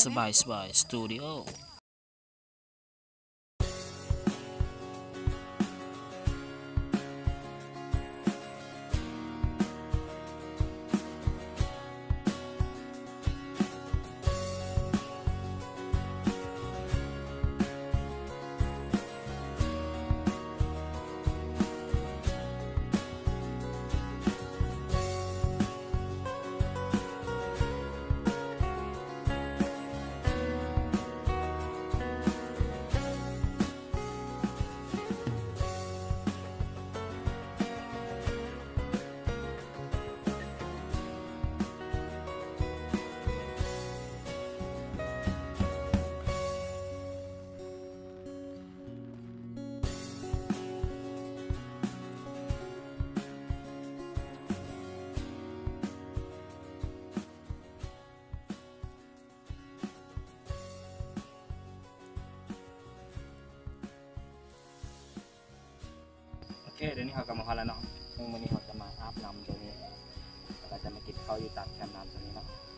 ສະບາຍສະບາຍສະຕູດິໂອ. ໂອເຄ ດຽວນີ້ເຮົາກໍມາຮອດແລ້ວເນາະ. ເຊິ່ງມື້ນີ້ເຮົາຈະມາອາບນ້ຳໂຕວນີ້ ແລ້ວກໍຈະມາກິນເຂົ້າຢູ່ຕາມແຄມນ້ຳໂຕນີ້ເນາະ.